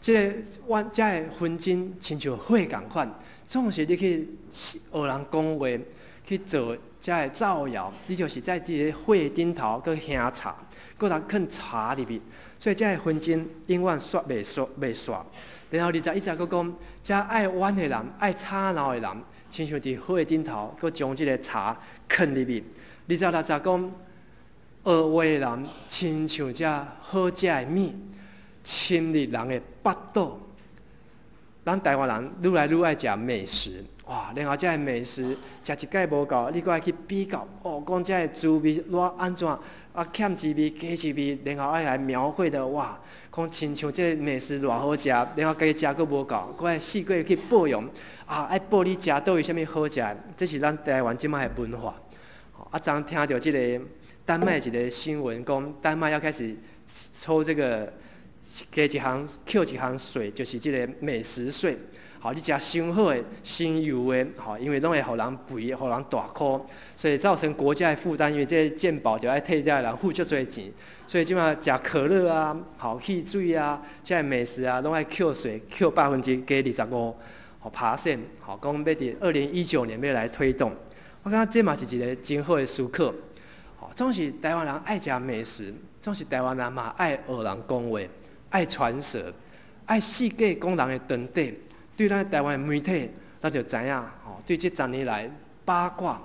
B: 這个阮遮的紛爭親像火仝款，總是你去學人講話，去做遮个造謠，你就是在佇个火頂頭閣燃柴，閣來囥柴入去，所以遮个紛爭永遠煞袂煞袂煞。然後21節閣講，遮愛冤的人，愛吵鬧的人，親像佇火頂頭，閣將這个柴囥入去。26節講，學話的人，親像遮好食的物，侵入人的腹肚。咱台灣人愈來愈愛食美食，哇！然後遮个美食食一擺無夠，你閣愛去比較，哦，講遮个滋味偌按怎，啊，欠一味加一味，然後愛來描繪的哇，講親像這个美食偌好食，然後家己食閣無夠，閣愛四界去報揚，啊，愛報你食佗位啥物好食的，這是咱台灣這擺的文化。啊，昨聽著這个丹麥一个新聞，講丹麥要開始抽這個加一項扣一項稅，就是這个美食稅。好，你食傷好的、傷油的，吼，因為攏會予人肥，予人大箍，所以造成國家的負擔。因為這个健保就愛替這个人付足濟錢，所以這擺食可樂啊、好汽水啊、這个美食啊，攏愛扣稅，扣加25吼 percent，吼，講欲佇2019年欲來推動。我感覺這嘛是一个真好的思考。吼，總是台灣人愛食美食，總是台灣人嘛愛學人講話，愛傳舌，愛四界講人的長短。對咱台灣的媒體，咱就知影吼。對這十年來八卦、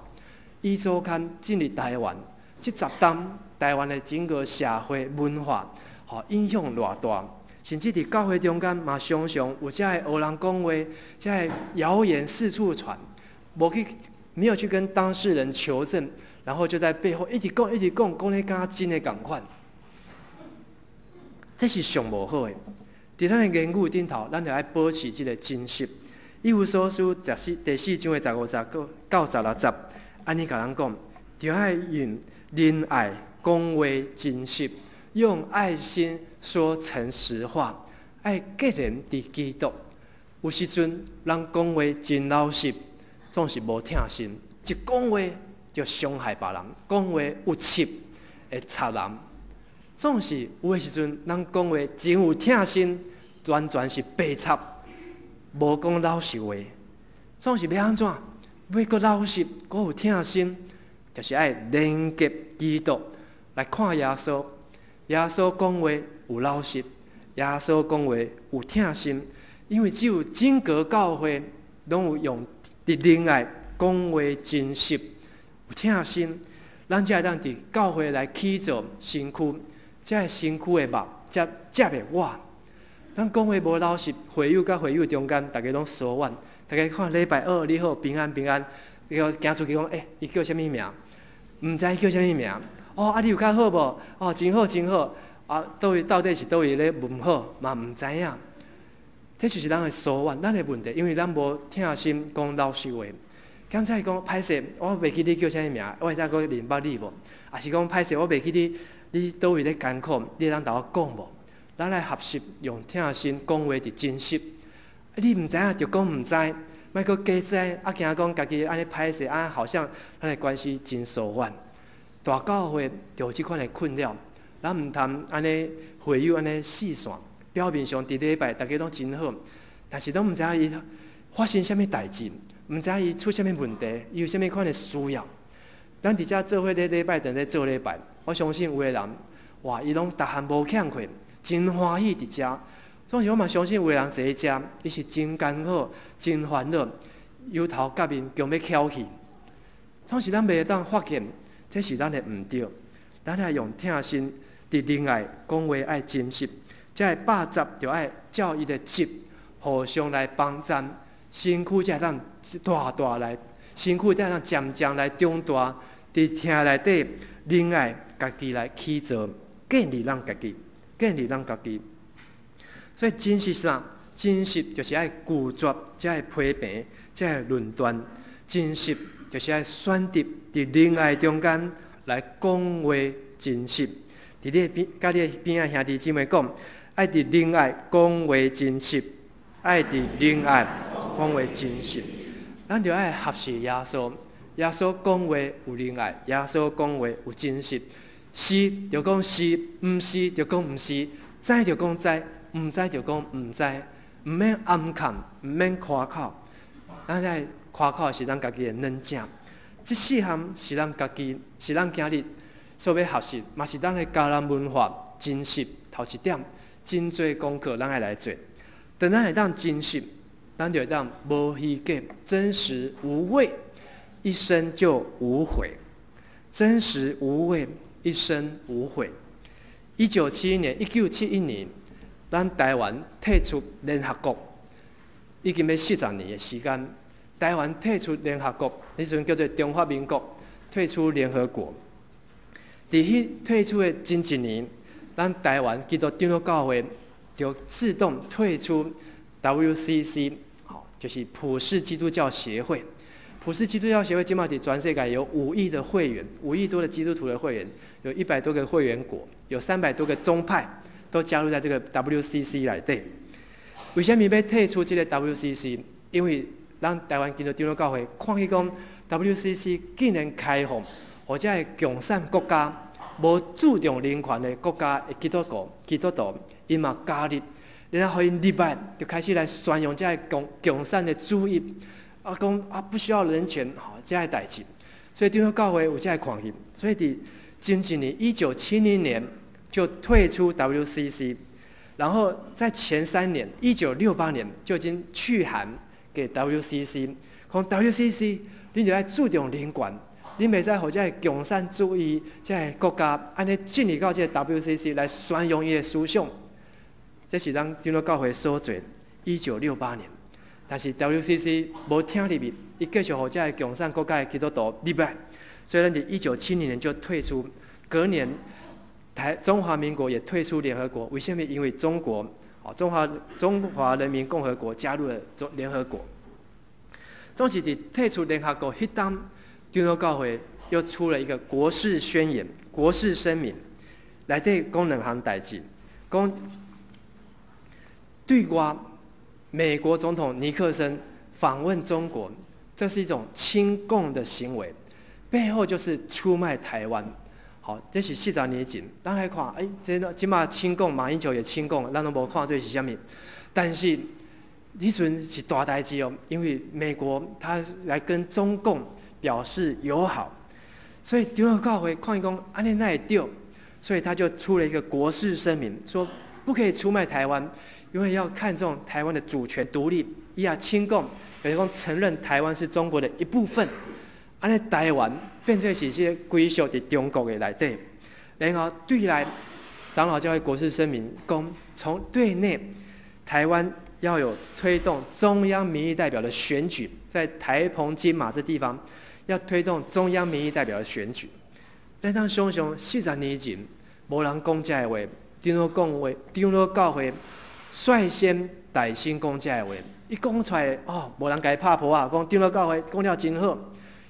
B: 壹週刊進入台灣，這十冬台灣的整個社會文化，吼影響偌大。甚至佇教會中間嘛，常常有遮个學人講話，遮个謠言四處傳，無去沒有去跟當事人求證，然後就在背後一直講，一直講，講咧敢真的仝款。這是上無好的。佇咱的言語頂頭，咱就愛保持這个真實。以弗所書第四章的15節到16節，按呢共咱講：著愛用仁愛講話真實，用愛心說誠實話，愛結連佇基督。有時陣人講話真老實，總是無疼心，一講話就傷害別人，講話有刺會插人。總是有的時陣，人講話真有疼心，完全是白插，無講老實話。總是欲按怎？欲閣老實，閣有疼心，就是愛連結基督來看耶穌。耶穌講話有老實，耶穌講話有疼心，因為只有整個教會攏有用佇仁愛講話真實，有疼心，咱才會當佇教會來起造身軀，這个身軀的肉，才食會活。咱講話無老實，會友佮會友中間，逐家攏疏遠。逐家看禮拜二你好，平安平安，伊個行出去講，欸，伊叫啥物名？毋知伊叫啥物名？哦，啊，你有較好無？哦，真好真好。啊，佗位到底是佗位咧問好，嘛毋知影。這就是咱的疏遠，咱的問題，因為咱無疼心講老實話。剛才講歹勢，我袂記你叫啥物名，我會當閣認捌你無？抑是講歹勢，我袂記你，你佗位咧艱苦，你會當共我講無？咱來學習用疼心講話佇真實。你毋知影就講毋知，莫閣假知，啊驚講家己按呢歹勢，啊好像咱的關係真疏遠。大教會就有這款的困擾，咱毋通按呢會友按呢四散，表面上佇禮拜逐家攏真好，但是攏毋知影伊發生啥物代誌，毋知影伊出啥物問題，伊有啥物款的需要。咱佇遮做伙咧禮拜，當咧做禮拜，我相信有的人，哇，伊攏逐項無欠缺，真歡喜佇遮。總是我嘛相信有的人坐佇遮，伊是真艱苦、真煩惱，憂頭結面，強欲翹去。總是咱袂當發現，這是咱的毋對。咱愛用疼心佇仁愛講話愛真實，這个肉雜就愛照伊的質，互相來幫贊，身軀才會當大大來，身軀才會當漸漸來長大。佇疼內底，仁愛家己來起造，建立咱家己，建立咱家己。所以真實啥？真實就是愛拒絕這个批評，這个論斷。真實就是愛選擇佇仁愛中間來講話真實。佇你的邊，佮你的邊仔兄弟姊妹講，愛佇仁愛講話真實，愛佇仁愛講話真實。咱著愛學習耶穌，耶穌講話有仁愛，耶穌講話有真實。是就講是，毋是就講毋是，知就講知，毋知就講毋知，毋免掩藏，毋免誇口。咱愛誇口是咱家己的軟正。這四項是咱家己，是咱今日所欲學習，嘛是咱的迦南文化真實頭一點，真濟功課咱愛來做。當咱會當真實，咱就會當無虛假，真實無偽，一生就無悔。真實無偽，一生無悔。1971年，1971年，咱台灣退出聯合國，已經欲40年的時間。台灣退出聯合國，彼時陣叫做中華民國退出聯合國。佇彼退出的前一年，咱台灣基督長老教會就自動退出 WCC，吼，就是普世基督教協會。普世基督教協會這馬佇全世界有5億的會員，5億多的基督徒的會員，有100多個會員國，有300多個宗派都加入在這個 WCC 內底。為啥物欲退出這個 WCC？因為咱台灣基督長老教會看見講 WCC 竟然開放，予這个共產國家無注重人權的國家的基督徒，基督徒𪜶嘛加入，然後予𪜶入來，就開始來宣揚這个共產的主義，啊講啊不需要人權，吼這个代誌，所以長老教會有這个看見，所以佇前一年1970年就退出 WCC，然後在前3年，1968年就已經去函給 WCC，講 WCC，恁著愛注重人權，恁袂使予這个共產主義這个國家按呢進入到這个 WCC 來宣揚伊的思想，這是咱長老教會所做。1968年，但是 WCC 無聽入去，伊繼續予這个共產國家的基督徒入來，所以咱佇1970年就退出。隔年，中華民國也退出聯合國。為啥物？因為中國，哦，中華人民共和國加入了中聯合國。總是佇退出聯合國彼當，長老教會又出了一個國是宣言、國是聲明，內底講兩項代誌，講對外美國總統尼克森訪問中國，這是一種親共的行為，背後就是出賣台灣。好，這是40年前，咱來看，欸，這這馬親共，馬英九也親共，咱攏無看做是啥物，但是彼陣是大代誌哦，因為美國他來跟中共表示友好，所以長老教會看伊講按呢哪會對，所以他就出了一個國是聲明，說不可以出賣台灣，因為要看重台灣的主權獨立，伊也親共，就是講承認台灣是中國的一部分，按呢台灣變做是這個歸屬佇中國的內底，然後對內長老教會國是聲明講，從對內台灣要有推動中央民意代表的選舉，在台澎金馬這地方要推動中央民意代表的選舉。咱當想想40年前，無人講這个話，長老講話，長老教會率先帶先講這个話，伊講出來哦，無人共伊拍噗仔，講長老教會講了真好。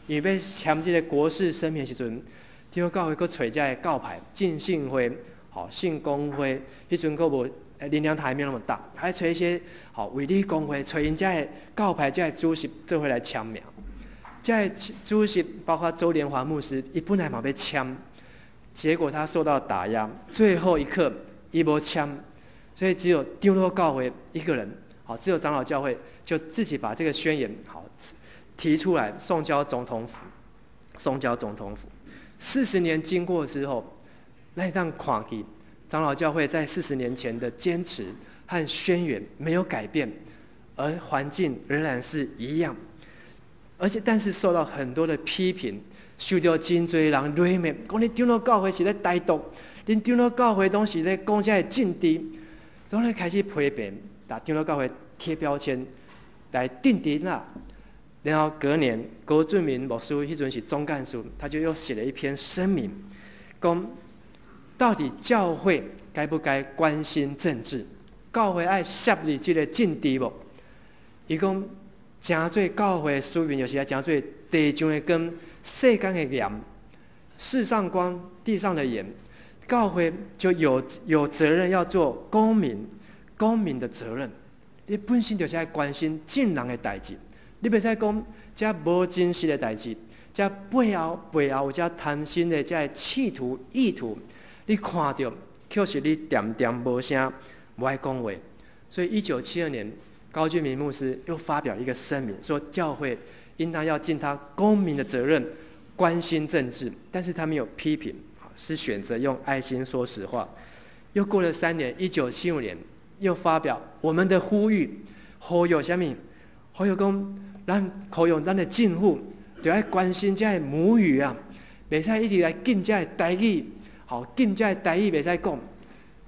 B: 因為欲簽這个國是聲明的時陣，長老教會閣揣遮个教派浸信會、吼聖公會，彼陣閣無林良堂還沒有那麼大，還揣一些吼衛理公會，揣𪜶遮个教派遮个主席做伙來簽名。遮个主席包括周連華牧師，伊本來嘛欲簽，結果他受到打壓，最後一刻伊無簽，所以只有長老教會一個人，好，只有長老教會就自己把這個宣言好提出來，送交總統府，送交總統府。40年經過之後，咱當看見長老教會在40年前的堅持和宣言沒有改變，而環境仍然是一樣，而且但是受到很多的批評，受著真濟人詈罵，講你長老教會是咧台獨，恁長老教會攏是咧講這个政治，總咧開始批評，共長老教會貼標籤來定定啦。然後隔年，高俊明牧師彼陣是總幹事，他就又寫了一篇聲明，講到底教會該不該關心政治？教會愛涉入這個政治無？伊講，成做教會使命，就是愛成做地上的光、世間的鹽，世上光，地上的鹽。教會就有責任要做公民，公民的責任。你本身就是愛關心眾人的代誌。你袂使講這無真實的代誌，這背後有這貪心的這企圖意圖，你看著確實你恬恬無聲，無愛講話。所以1972年，高俊明牧師又發表一個聲明，說教會應當要盡他公民的責任，關心政治，但是他沒有批評，是選擇用愛心說實話。又過了3年，1975年又發表我們的呼籲，呼籲啥物？呼籲講，咱呼籲咱的政府，就愛關心這个母語啊，袂使一直來禁這个台語，吼，禁這个台語袂使講。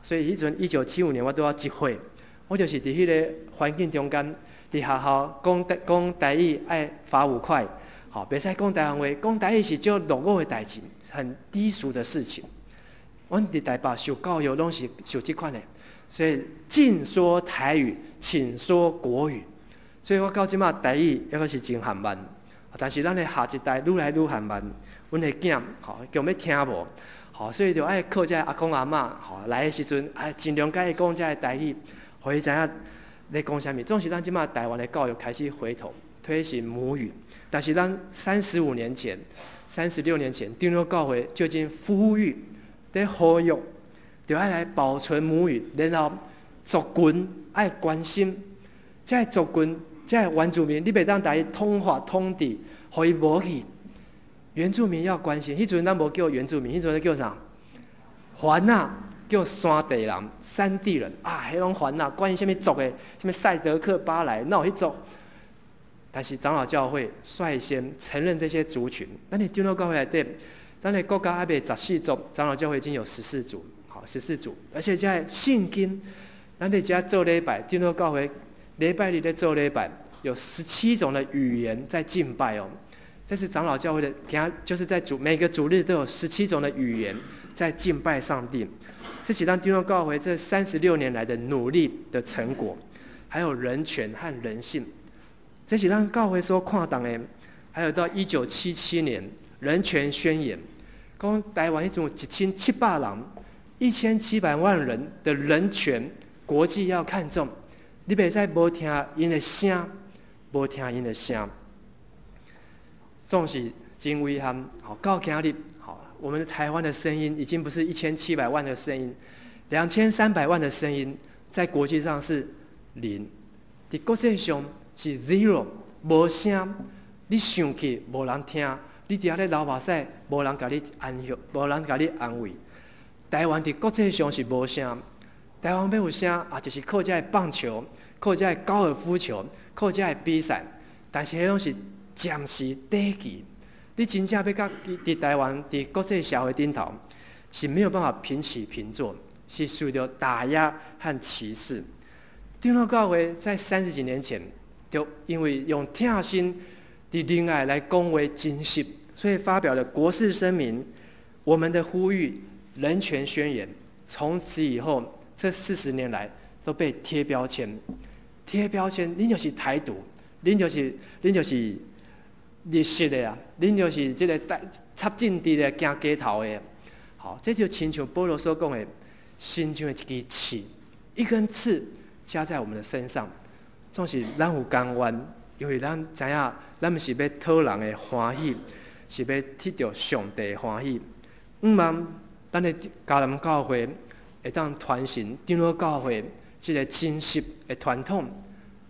B: 所以彼陣1975年，我拄仔1歲，我就是佇彼个環境中間，佇學校講講台語愛罰5塊，吼，袂使講台灣話，講台語是足落伍的代誌，很低俗的事情。阮佇台北受教育攏是受這款的，所以禁說台語，請說國語。所以我到這馬台語猶閣是真緩慢，但是咱的下一代愈來愈緩慢，阮的囝吼強欲聽無，吼，所以就愛靠這阿公阿嬤吼來的時陣，愛盡量共伊講這个台語，予伊知影咧講啥物。總是咱這馬台灣的教育開始回頭推行母語，但是咱35年前、36年前，長老教會就已經呼籲，佇呼籲，就愛來保存母語，然後族群愛關心，這个族群。這个原住民，你袂當共伊統化統治，予伊無去。原住民要關心，彼陣咱無叫原住民，彼陣叫啥？番仔，叫山地人、山地人啊，彼攏番仔，管伊啥物族的，啥物賽德克巴萊，哪有彼族？但是長老教會率先承認這些族群。咱的長老教會內底，咱的國家還未14族，長老教會已經有十四族，好，十四族，而且在聖經，咱佇遮做禮拜，長老教會禮拜日咧做禮拜，有17種的語言在敬拜哦。這是長老教會的，就是在主每個主日都有十七種的語言在敬拜上帝。這是咱長老教會這36年來的努力的成果，還有人權和人性，這是咱教會所看重的。還有到1977年，人權宣言，講台灣彼陣有1700人，1700萬人的人權，國際要看重。你袂使無聽𪜶的聲，無聽𪜶的聲，總是真遺憾。好，到今日，好，我們台灣的聲音已經不是一千七百萬的聲音，2300萬的聲音，在國際上是零，佇國際上是 zero，無聲。你生氣無人聽，你佇遐咧流目屎，無人共你安撫，無人共你安慰。台灣佇國際上是無聲。台灣欲有聲啊，就是靠這个棒球，靠這个高爾夫球，靠這个比賽。但是彼攏是暫時短期。你真正欲佮佇台灣佇國際社會頂頭，是沒有辦法平起平坐，是受到打壓和歧視。長老教會在30幾年前，就因為用疼心佇仁愛來講話真實，所以發表了國是聲明，我們的呼籲人權宣言。從此以後，這40年來都被貼標籤，貼標籤，恁就是台獨，恁就是綠色的啊，恁就是這个帶插政治的、行街頭的。好，這就親像保羅所講的，身上的一支刺，一根刺加在我們的身上，總是咱有甘願，因為咱知影，咱毋是欲討人的歡喜，是欲得著上帝的歡喜。向望咱的迦南教會會當傳承長老教會這个真實的傳統，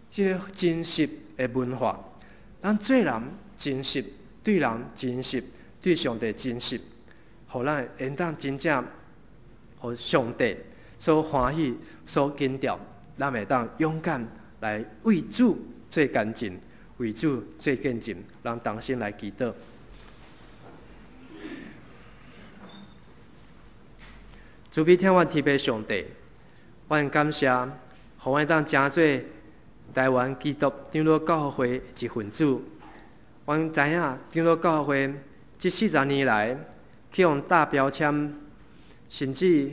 B: 這个真實的文化。咱做人真實，對人真實，對上帝真實，予咱會當真正予上帝所歡喜、所緊張，咱會當勇敢來為主做見證，為主做見證，咱同心來祈禱。慈悲疼阮天父上帝，阮感謝，予阮當成做台灣基督長老教會一份子。阮知影長老教會這40年來去予打標籤，甚至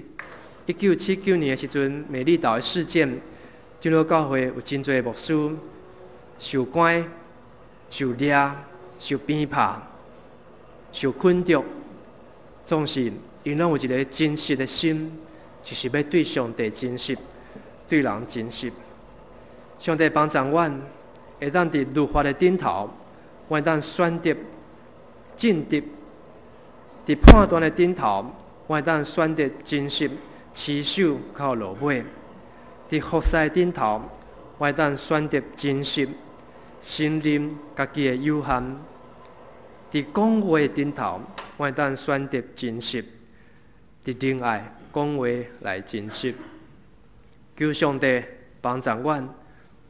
B: 1979年的時陣，美麗島的事件，長老教會有真濟牧師受關、受掠、受鞭拍、受困著，總是𪜶攏有一个真實的心，就是欲對上帝真實，對人真實。上帝幫助阮，會當佇律法的頂頭，阮會當選擇正直；佇判斷的頂頭，阮會當選擇真實，持守到落尾；佇服侍的頂頭，阮會當選擇真實，承認家己的有限；佇講話的頂頭，阮會當選擇真實。佇仁愛講話來真實，求上帝幫助阮，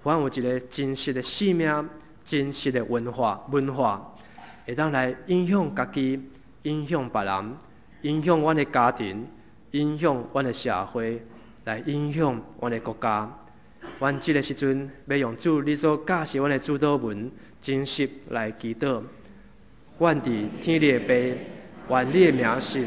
B: 阮有一个真實的生命、真實的文化，會當來影響家己、影響別人、影響阮的家庭、影響阮的社會，來影響阮的國家。阮這个時陣欲用主你所教示阮的主禱文，真實來祈禱。阮佇天裡的父，願你的名聖。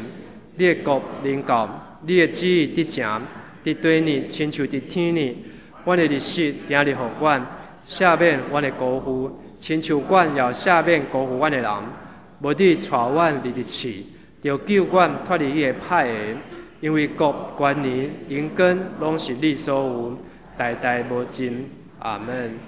B: 你的國臨到，你的旨意得成，佇地呢，親像佇天呢。阮的日食定日予阮，赦免阮的辜負，親像阮也赦免辜負阮的人。無得帶阮入去試，著救阮脫離彼个歹的。因為國、權勢、榮光，攏是你所有，代代無盡。阿門。